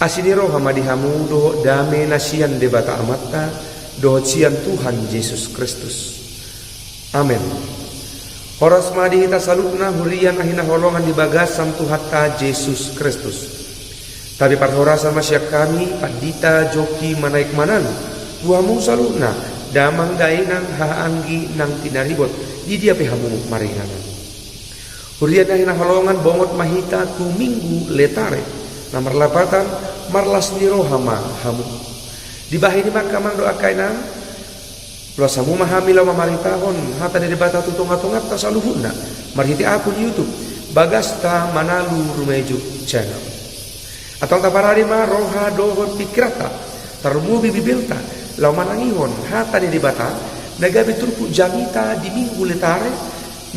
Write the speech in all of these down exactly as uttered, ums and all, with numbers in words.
Asi ni roha ma di hamu dohot dame na sian Debata Amanta dohot sian Tuhan Jesus Kristus. Amen. Horas ma di hita saluhutna, huria na hinaholongan di bagasan Tuhanta Jesus Kristus. Tabi parhorasan ma sian hami, pandita, jokki, manaek manalu, tu hamu saluhutna, damang dainang, haha anggi nang tinaribot, di dia pe hamu maringanan. Huria na hinaholongan, bongot ma hita tu Minggu Letare, na marlapatan, marlas ni roha ma hamu. Dibahen i ma angka amang dohot angka inang, loas hamu ma hami laho mamaritahon hata ni Debata tu tongatonganta saluhutna, marhite akun YouTube, Bagasta Manalu Rumejuk Channel. Antong taparade ma roha dohot pingkiranta, tarlumobi Bibelta, laho manangihon hata ni Debata, na gabe turpuk jamita di Minggu Letare,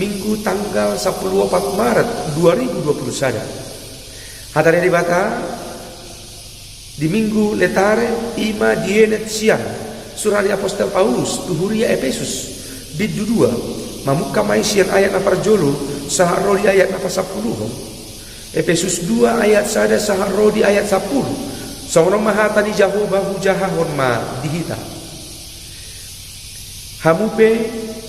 Minggu tanggal sampulu opat Maret dua ribu dua pulu sada. Hata ni Debata, di Minggu Letare, i ma dienet sian surat ni Apostel Paulus tu huria Epesus, bindu dua, mamungka ma i sian ayat na parjolo, sahat ro di ayat na pasampuluhon. Epesus dua ayat sada sahat ro di ayat sampulu. Songon on ma hata ni Jahowa, hujahahon ma di hita. Hamu pe,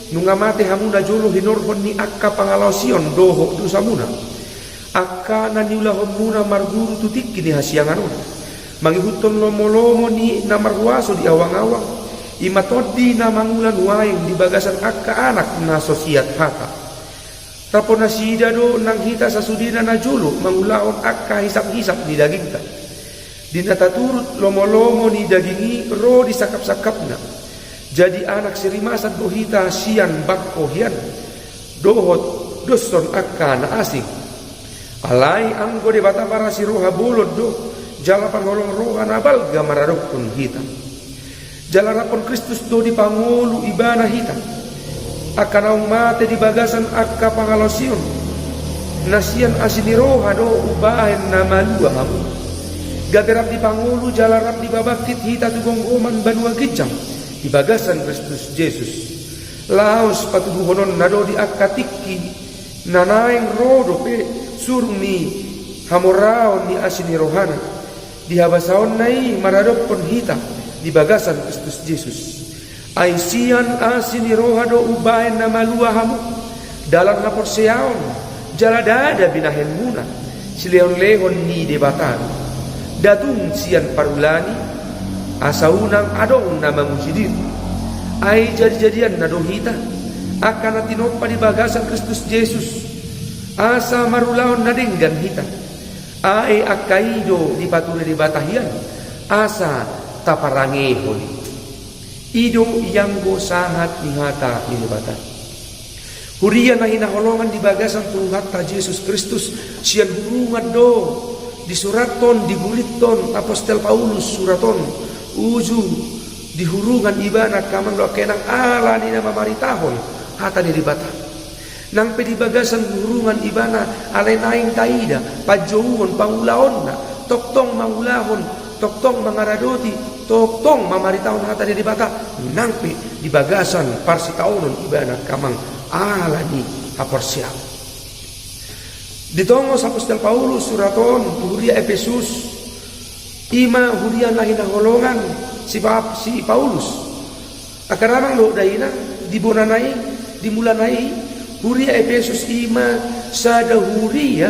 nunga mate hamu najolo hinorhon ni angka pangalaosion dohot dosamuna, angka na niulahonmuna marguru tu tingki ni hasiangan on, mangihuthon lomolomo ni na marhuaso di awangawang, i ma tondi na mangula nuaeng di bagasan angka anak na so siat hata. Rap nasida do nang hita sasudena najolo mangulahon angka hisaphisap ni dagingta. Di na taturut lomolomo ni daging i ro di sangkapsangkapna. Jadi anak sirimasan do hita sian bangko hian, dohot doshon angka na asing. Alai anggo Debata parasi roha bolon do, jala parholong roha na balga maradophon hita. Jala raphon Kristus do dipangolu Ibana hita, angka naung mate di bagasan angka pangalaosion, na sian asi ni roha do umbahen na malua hamu. Gabe rap dipangolu jala rap dipabangkit hita tu gomgoman banua ginjang di bagasan Kristus Jesus. Laos patuduhononna do di angka tingki na naeng ro dope surung ni hamoraon ni asi ni rohana. Di habasaonna i maradophon hita di bagasan Kristus Jesus. Ai sian asi ni roha do umbahen na malua hamu, dalan haporseaon, jala ndada binahenmuna, silehonlehon ni Debata do. Nda tung sian parulani, asa unang adong na manguji diri. Ai jadijadianna do hita, angka na tinompa di bagasan Kristus Jesus, asa marulaon na denggan hita. Ai angka i do dipature Debata hian, asa taparangehon i. I do ianggo sahat ni hata ni Debata. Huria na hinaholongan di bagasan Tuhanta Jesus Kristus, sian hurungan do disurathon, digulithon Apostel Paulus surat on, uju dihurungan ibana, angka amang dohot angka inang, ala ni na mamaritahon hata ni Debata. Nang pe di bagasan hurungan ibana, alai naeng taida panjouon pangulaonna, tongtong mangulahon, tongtong mangaradoti, tongtong mamaritahon hata ni Debata, nang pe di bagasan parsitaonon ibana, angka amang, ala ni haporseaon. Ditongos Apostel Paulus surat on tu huria Epesus, i ma huria na hinaholongan si Pa-, si Paulus. Angka damang dohot dainang, di bonana i, di mulana i, huria Epesus i ma sada huria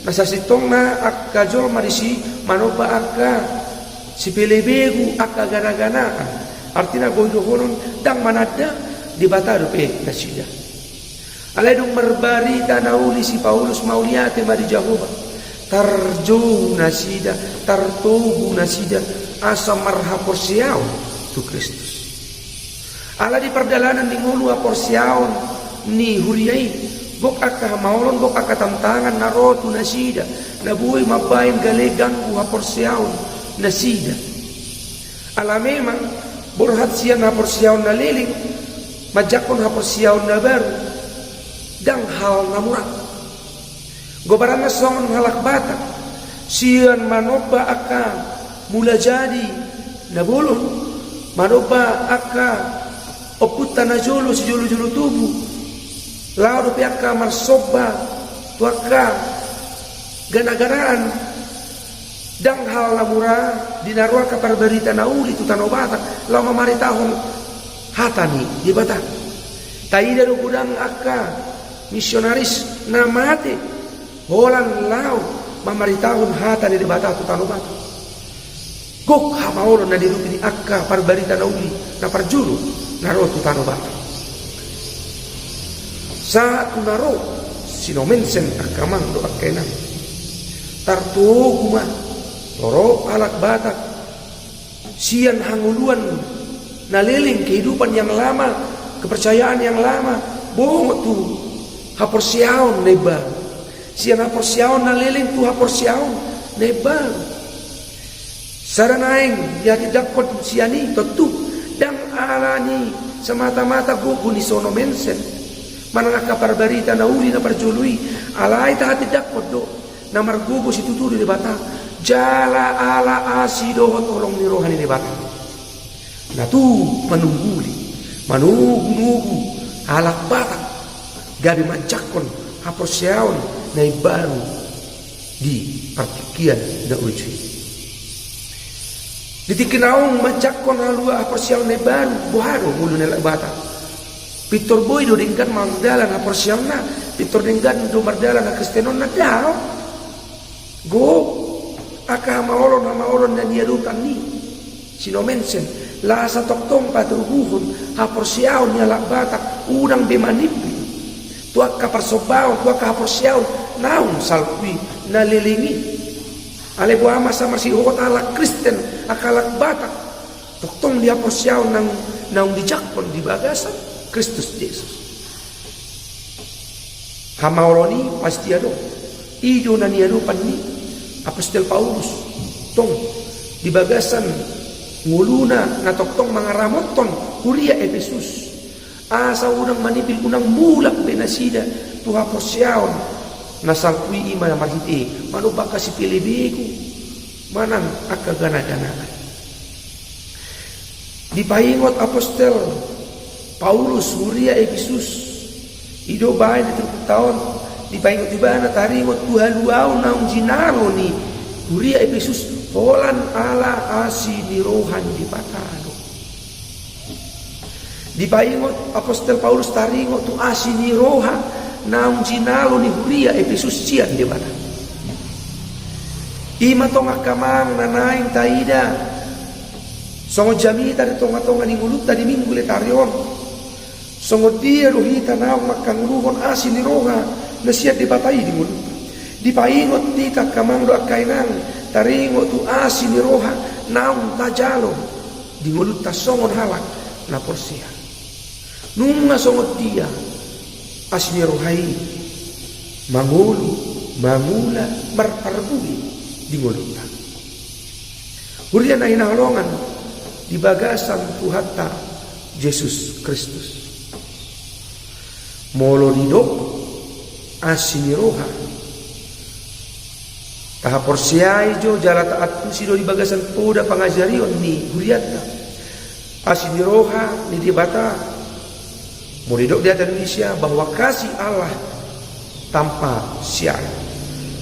na sasintongna angka jolma disi manomba angka sipelebegu, angka ganaganaan. Artina boi dohonon ndang mananda Debata dope nasida. Alai dung marbarita na uli si Paulus, mauliate ma di Jahowa, tarjou nasida, tartogu nasida, asa marhaporseaon tu Kristus. Ala di pardalanan ni ngolu haporseaon ni huria i, gok angka hamaolon, gok angka tantangan na ro tu nasida, na boi mambahen gale ganggu haporseaon nasida. Ala memang borhat sian haporseaon na leleng manjangkon haporseaon na baru, ndang hal na mura. Goaranna songon halak Batak, sian manomba angka mula jadi na bolon, manomba angka ompunta najolo sijolojolo tubu, laho dope angka marsomba tu angka ganaganaan, Ndang hal na mura di na ro angka parbarita na uli tu Tano Batak laho mamaritahon hata ni Debata. Taida do godang angka misionaris na mate holan laho mamaritahon hata ni Debata tu Tano Batak. Gok hamaolon na diadopi ni angka parbarita na uli na parjolo na ro tu Tano Batak. Sahat tu na ro si Nommensen, angka amang dohot angka inang. Tartogu ma torop halak Batak sian hangoluan na leleng, kehidupan yang lama, kepercayaan yang lama, bongot tu haporseaon na imbaru. Sian haporseaon na leleng tu haporseaon na imbaru. Sada naeng dihatindangkon sian i, tontu ndang ala ni semata-mata gogo ni si Nommensen manang angka parbarita na uli na parjolo i, alai tahatindangkon do na margogo situtu di Debata jala ala asi dohot holong ni roha ni Debata na tung manungguli, manogunogu halak Batak gabe manjangkon haporseaon na imbaru di partingkian na uju i. Di tingki naung manjangkon halua haporseaon na imbaru, boha do ngolu ni halak Batak? Pintor boi do denggan mardalan haporseaonna, pintor denggan do mardalan hakristenonna? Daong. Gok angka hamaolon-hamaolon na niadopan ni si Nommensen, lasa tongtong patoguhon haporseaon ni halak Batak, unang be manimbil tu angka parsombaon, tu angka haporseaon naung salpu i, na leleng i. Alai boha ma sa marsihot halak Kristen angka halak Batak tongtong di haporseaon naung, naung dijangkon di bagasan Kristus Jesus? Hamaolon i pasti adong. I do na niadopan ni apostel Paulus tong di bagasan ngoluna na tongtong mangaramothon huria Epesus, asa unang manimbil, unang mulak be nasida tu haporseaon na salpu i, i ma marhite manomba angka sipelebegu manang angka ganaganaan. Dipaingot apostel Paulus huria Epesus, i do baen di turpukta on, dipaingot ibana taringot tu haluaon naung jinalo ni huria Epesus holan ala asi ni roha ni Debata do. Dipaingot apostel Paulus taringot tu asi ni roha naung jinalo ni huria Epesus sian Debata. I ma tong angka amang na naeng taida songon jamita di tongatonga ni ngolunta di Minggu Letari on. Songon dia do hita naung manghangoluhon asi ni roha na sian Debata i di ngolunta? Dipaingot hita angka amang dohot angka inang taringot tu asi ni roha naung tajalo di ngolunta songon halak na porsea. Nunga songon dia asi ni roha i mangolu, mangula, marparbue di ngolunta? Huria na hinaholongan di bagasan Tuhanta Jesus Kristus, molo didok asi ni roha, tahaporseai jo jala taantusi do di bagasan poda pangajarion ni hurianta. Asi ni roha ni Debata, molo didok di hata Indonesia bahwa kasih Allah tanpa syarat.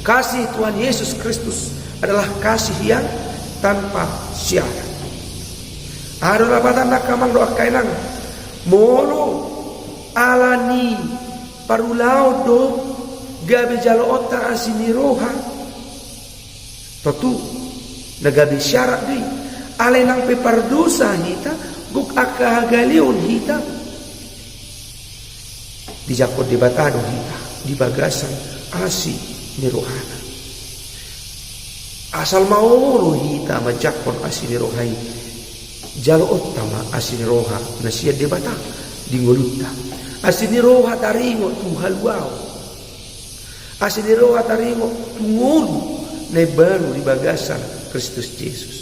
Kasih Tuhan Yesus Kristus adalah kasih yang tanpa syarat. Aha do lapatanna angka amang dohot angka inang? Molo ala ni parulaon do gabe jaloonta asi ni roha, tontu na gabe syarat do i. Alai nang pe pardosa hita, gok angka hagaleon hita, dijangkon Debata do hita di bagasan asi ni rohana. Asal ma olo hita manjangkon asi ni roha i, jaloonta ma asi ni roha na sian Debata di ngolunta. Asi ni roha taringot tu haluaon. Asi ni roha taringot tu ngolu na imbaru di bagasan Kristus Jesus.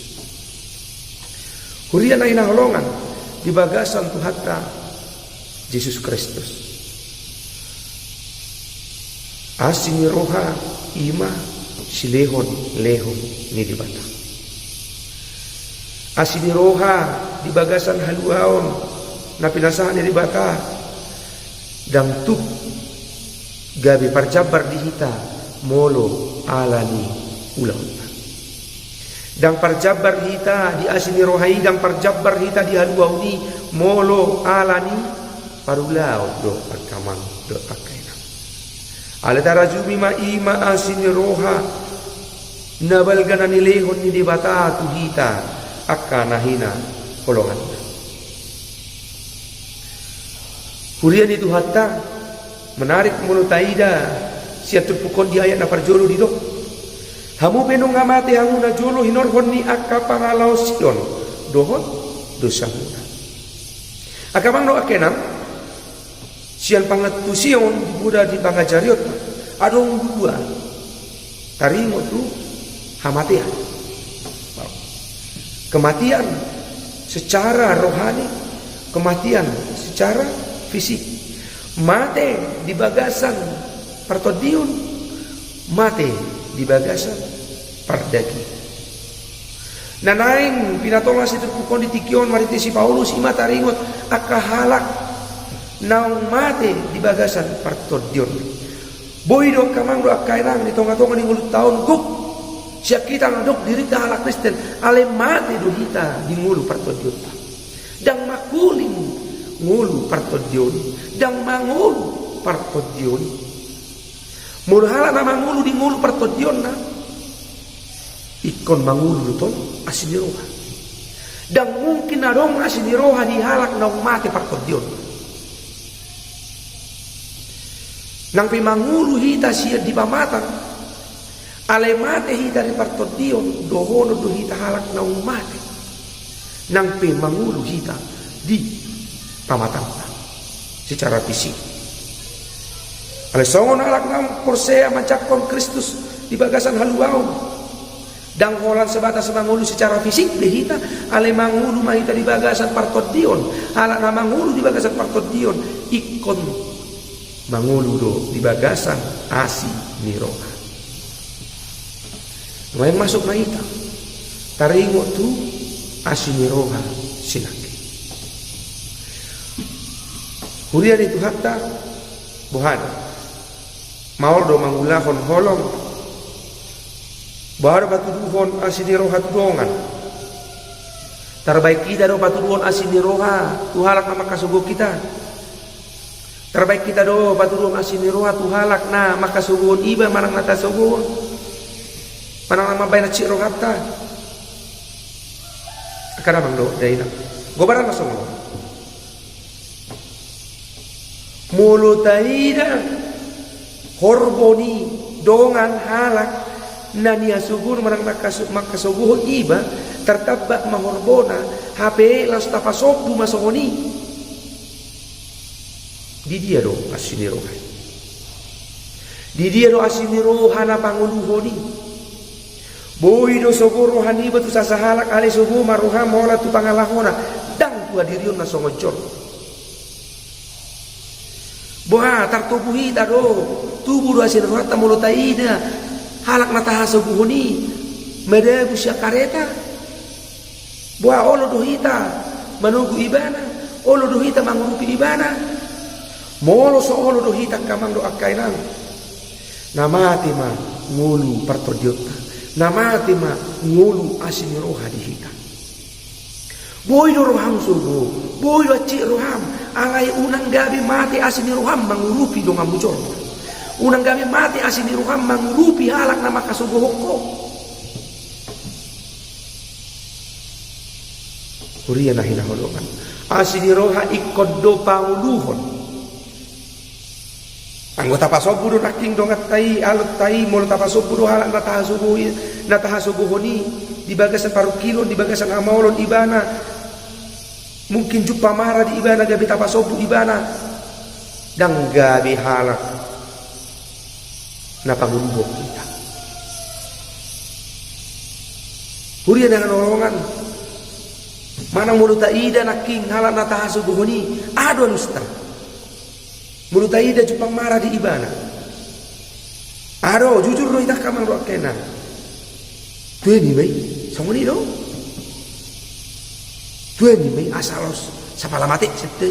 Huria na hinaholongan di bagasan Tuhanta Jesus Kristus, asi ni roha i ma silehonlehon ni Debata. Asi ni roha di bagasan haluaon na pinasahat ni Debata, ndang tuk gabe parjambar di hita molo ala ni ulaonta. Ndang parjambar hita di asi ni roha i, ndang parjambar hita di haluaon i, molo ala ni parulaon do, angka amang dohot angka inang. Alai tarajumi ma i ma asi ni roha na balga na nilehon ni Debata tu hita angka na hinaholonganna. Huria ni Tuhanta, menarik molo taida sian turpuk on di ayat na parjolo didok: Hamu pe nunga mate hamu na jolo hinorhon ni angka pangalaosion dohot dosamuna. Angka amang dohot angka inang, sian pangantusion di buda di pangajarionta, adong dua taringot tu hamatean. Kematian secara rohani, kematian secara fisik. Mate di bagasan partondion, mate di bagasan pardaging. Na naeng pinatolhas di turpuk on di tingki on marhite si Paulus, i ma taringot angka halak naung mate di bagasan partondion. Boi do angka amang dohot angka inang, di tonga-tonga ni ngolunta on gok sian hita na dok dirinta halak Kristen, alai mate do hita di ngolu partondionta. Ndang mangkuling ngolu partondion i, ndang mangolu partondion i. Molo halak na mangolu di ngolu partondionna, ingkon mangolu do tong asi ni roha. Ndang mungkin adong asi ni roha di halak naung mate partondion. Nang pe mangolu hita sian di pamatang, alai mate hita di partondion, dohonon do hita halak naung mate. Nang pe mangolu hita di pamatangta secara fisik. Alai songon halak naung porsea manjangkon Kristus di bagasan haluaon, ndang holan sebatas mangolu secara fisik be hita, alai mangolu ma hita di bagasan partondion. Halak na mangolu di bagasan partondion, ingkon mangolu do di bagasan asi ni roha. Nuaeng masuk ma hita taringot tu asi ni roha sinangkin. Huria ni Tuhanta, boha do? Maol do mangulahon holong? Boha do patuduhon asi ni roha tu dongan? Tarbaen hita do patuduhon asi ni roha tu halak na mangkasogohon hita? Tarbaen hita do patuduhon asi ni roha tu halak na mangkasogohon iba manang na tasogohon, manang na mambaen hansit rohanta? Angka damang dohot dainang, goaranna songon on. Molo taida horbo ni dongan, halak na nihasogohon manang na kaso-, mangkasogohon iba, tartamba ma horbona, hape laos tapasombu ma songon i. Di dia do asi ni roha i? Di dia do asi ni roha na pangoluhon i? Boi do sogo roha niba tu sasahalak, alai sogo ma roham holan tu pangalahona, ndang tu hadirionna songon jolo. Boha, tartubu hita do, tubu do asi ni rohanta molo taida halak na tahasogohon i madabu sian kareta? Boha, olo do hita manogu ibana? Olo do hita mangurupi ibana? Molo so olo do hita, angka amang dohot angka inang, na mate ma ngolu partondionta, na mate ma ngolu asi ni roha di hita. Boi do roham sogo, boi do hansit roham, alai unang gabe mate asi ni roham mangurupi donganmu jolma. Unang gabe mate asi ni roham mangurupi halak na mangkasogohon ho. Huria na hinaholongan, asi ni roha ingkon do pangoluhon. Anggo tapasombu do nangkin donganta i, alonta i, molo tapasombu do halak na tahasogohon i, na tahasogohon i, di bagasan parungkilon, di bagasan hamaolon ibana, mungkin jumpang mara di ibana gabe tapasombu ibana, ndang gabe halak na pangoluhon hita. Huria na hinaholongan, manang molo taida nangkin halak na tahasogohon i, aha do alusta? Molo taida jumpang mara di ibana, aha do, jujur do hita, angka amang dohot angka inang? Tua ni ma i, songon i do. Tua ni ma i, asa laos sapala mate, sette.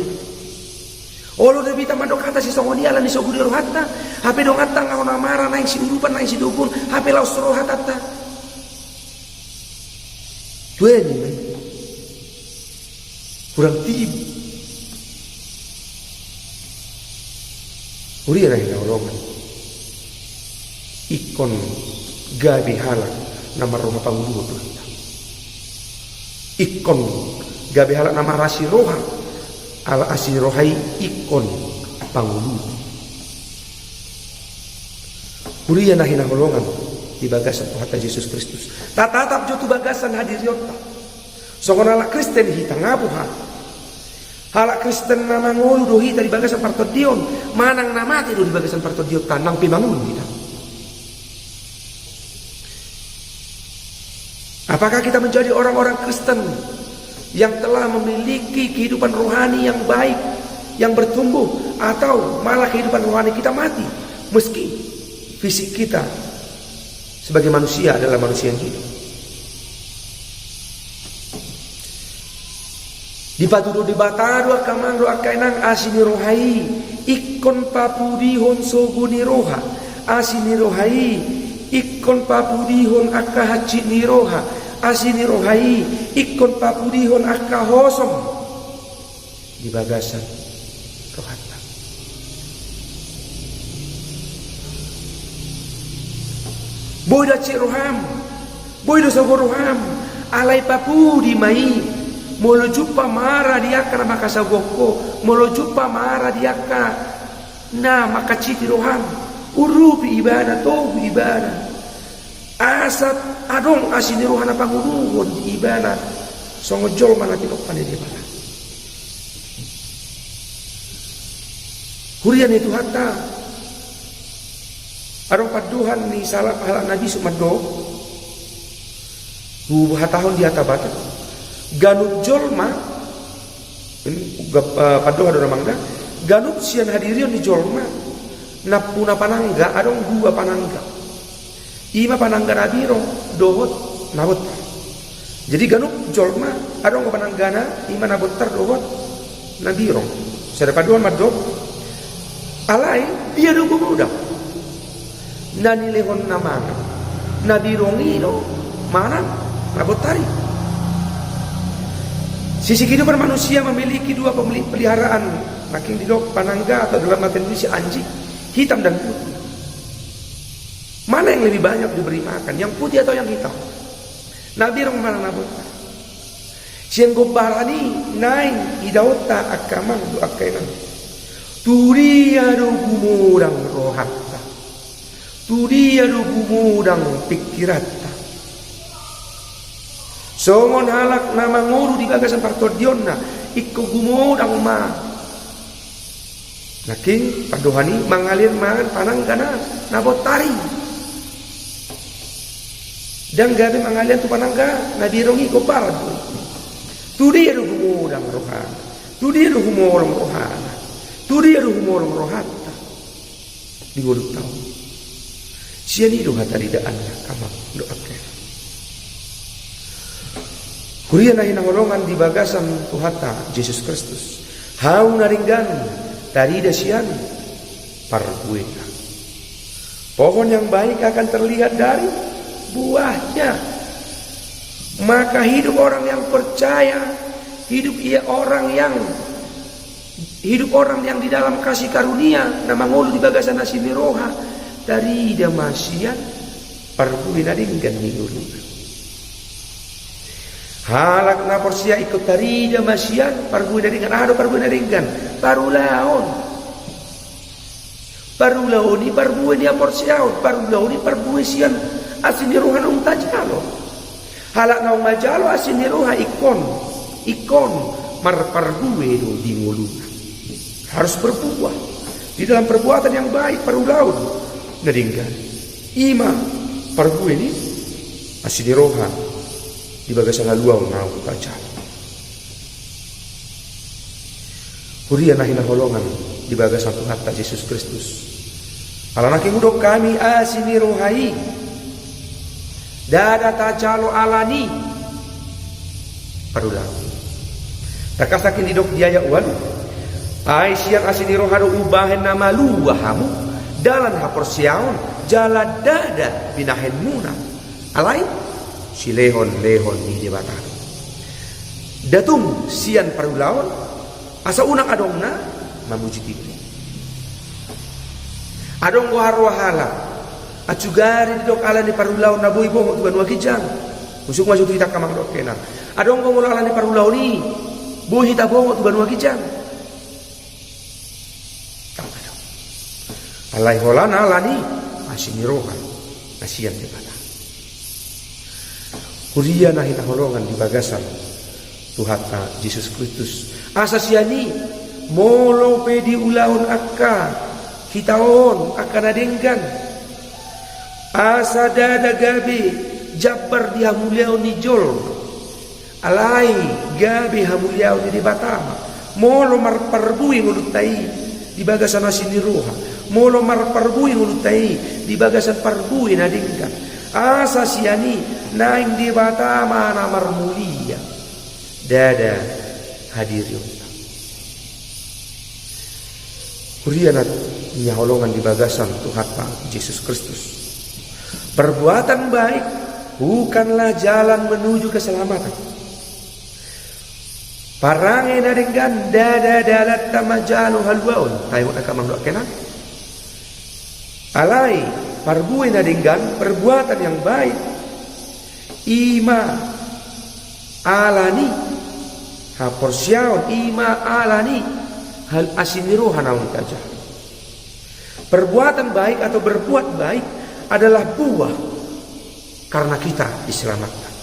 Olo do hita mandok hata sisongon i ala ni sogo ni rohanta? Hape donganta nga hona mara, naeng siurupan, naeng sidohonon, hape laos roha tata. Tueni ma i. Hurang tibu. Huria na hinaholongan, ingkon gabe halak na marroha panguluhon do hita. Ingkon gabe halak na marasi roha. Ala asi ni roha i ingkon panguluhon. Huria na hinaholongan di bagasan Tuhanta Jesus Kristus, tatatap jo tu bagasan hadirionta. Songon halak Kristen hita, nga boha? Halak Kristen na mangolu do hita di bagasan partondion, manang na mate do di bagasan partondionta, nang pe mangolu hita. Apakah kita menjadi orang-orang Kristen yang telah memiliki kehidupan rohani yang baik, yang bertumbuh, atau malah kehidupan rohani kita mati, meski fisik kita sebagai manusia adalah manusia yang hidup? Dipatudu Debata do angka amang dohot angka inang, asi ni roha i ingkon papudihon sogo ni roha. Asi ni roha i ingkon papudihon angka hansit ni roha. Asi ni roha i ingkon papudihon angka hosom di bagasan rohanta. Boi do hansit roham, boi do sogo roham, alai papudi ma i. Molo jumpa ma ara di angka na mangkasogohon ho, molo jumpa ma ara di angka na mangkansiti roham, urupi ibana, togu ibana. Asa adong asi ni roha na panguluhon di ibana, songon jolma na tinompa ni Debata. Huria ni Tuhanta, adong pandohan ni sahalak na bisuk mandok, huhatahon di hata Batak, ganup jolma, ini, eh, pandohan do na mangda, ganup sian hadirion ni jolma nampuna panangga, adong dua panangga. I ma panangga na birong dohot na bontar. Jadi ganup jolma adong pananggana, i ma na bontar dohot na birong. Sada pandohan mandok, alai dia do gumodang? Na nilehon na manang na birong i do manang na bontar i? Sisi kehidupan manusia memiliki dua pemeli-, peliharaan, nangkin didok panangga atau dalam bahasa Indonesia anjing, hitam dan putih. Mana yang lebih banyak diberi makan, yang putih atau yang hitam? Na birong manang na bontar? Sian gombaran i naeng idaonta angka amang dohot angka inang, tu dia do gumodang rohanta? Tu dia do gumodang pingkiranta? Songon halak na mangolu di bagasan partondionna, ingkon gumodang ma. Nangkin pandohan i mangalean mangan pananggana na bontar i. Ndang gabe mangalean tu panangga na birong i, gombaran do i. Tu dia do gumodang rohana? Tu dia do humolong rohana? Tu dia do humolong rohanta di ngolunta on? Sian i do hataridaan angka amang dohot angka inang. Huria na hinaholongan di bagasan Tuhanta Jesus Kristus, hau na denggan tarida sian parbuena. Pohon yang baik akan terlihat dari buahnya. Maka hidup orang yang percaya, hidup ia orang yang Hidup orang yang di dalam kasih karunia, na mangolu di bagasan asi ni roha, tarida ma sian parbue na denggan di ngoluna. Halak na porsea ingkon tarida ma sian parbue na denggan. Aha do parbue na denggan? Parulaon. Parulaon i parbue ni haporseaon, parulaon i parbue sian asi ni roha naung tajalo. Halak naung manjalo asi ni roha ingkon, ingkon marparbue do di ngoluna. Harus berbuah di dalam perbuatan yang baik, parulaon na denggan. I ma parbue ni asi ni roha di bagasan haluaon naung tajalo. Huria na hinaholongan di bagasan Tuhanta Jesus Kristus. Ala nangkin hudok hami asi ni roha i, ndada tajalo ala ni parulaon. Tangkas nangkin didok di ayat ualu. Ai sian asi ni roha do umbahen na malua hamu dalan haporseaon jala ndada binahenmuna. Alai Silehon-lehon ni Debata do. Nda tung sian parulaon, asa unang adong na mamuji Tingki. Adong do haroa halak, ancugari didok ala ni parulaon na boi bongot tu banua ginjang. Muse masuk tu hita angka amang dohot inang. Adong do molo ala ni parulaon i, boi hita bongot tu banua ginjang. Alai holan ala ni asi ni roha na sian Debata. Huria na hinaholongan di bagasan Tuhanta Jesus Kristus. Asa sian i, molo pe diulahon angka hita on, angka na denggan, asa ndada gabe jambar di hamuliaon ni jolma. Alai gabe hamuliaon ni Debata ma, molo marparbue ngolunta i di bagasan asi ni roha, molo marparbue ngolunta i di bagasan parbue na denggan. Asa sian i naeng Debata ma na marmulia, ndada hadirionta. Huria na hinaholongan di bagasan Tuhanta Jesus Kristus. Perbuatan baik bukanlah jalan menuju keselamatan. Parange na denggan ndada dalanta manjalo haluaon. Taingot angka amang dohot inang. Alai parbue na denggan, perbuatan yang baik, i ma ala ni haporseaon, i ma ala ni hal asi ni roha naung tajalo. Perbuatan baik atau berbuat baik adalah buah karena kita diselamatkan.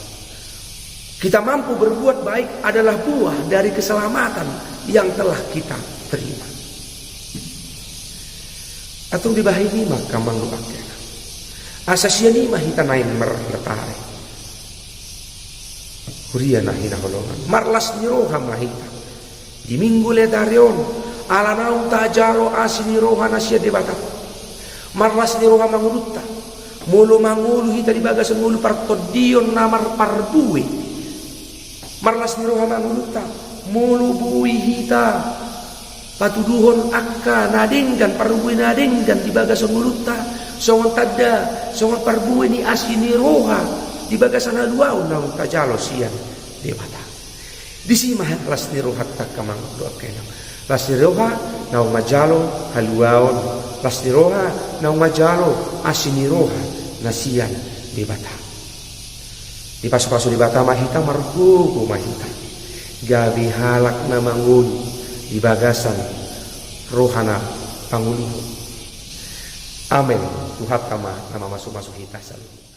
Kita mampu berbuat baik adalah buah dari keselamatan yang telah kita terima. Antong dibahen i ma angka amang dohot inang. Asa sian i ma hita naeng marlatare. Huria na hinaholongan. Marlas ni roha ma hita. Di Minggu Letare on, ala naung tajalo asi ni roha na sian Debata. Marlas ni roha ma ngolunta. Molo mangolu hita di bagasan ngolu partondion na marparbue. Marlas ni roha ma ngolunta. Molo boi hita patuduhon angka na denggan, parbue na denggan di bagasan ngolunta. Songon tanda, songon parbue ni asi ni roha di bagasan haluaon naung tajalo sian Debata. Disi ma las ni rohanta angka amang dohot inang. Las ni roha naung manjalo haluaon, las ni roha naung manjalo asi ni roha na sian Debata. Dipasupasu Debata ma hita, margogo ma hita gabe halak na mangolu di bagasan roha na pangoluhon. Amen. Tuhanta ma na mamasumasu hita saluhutna.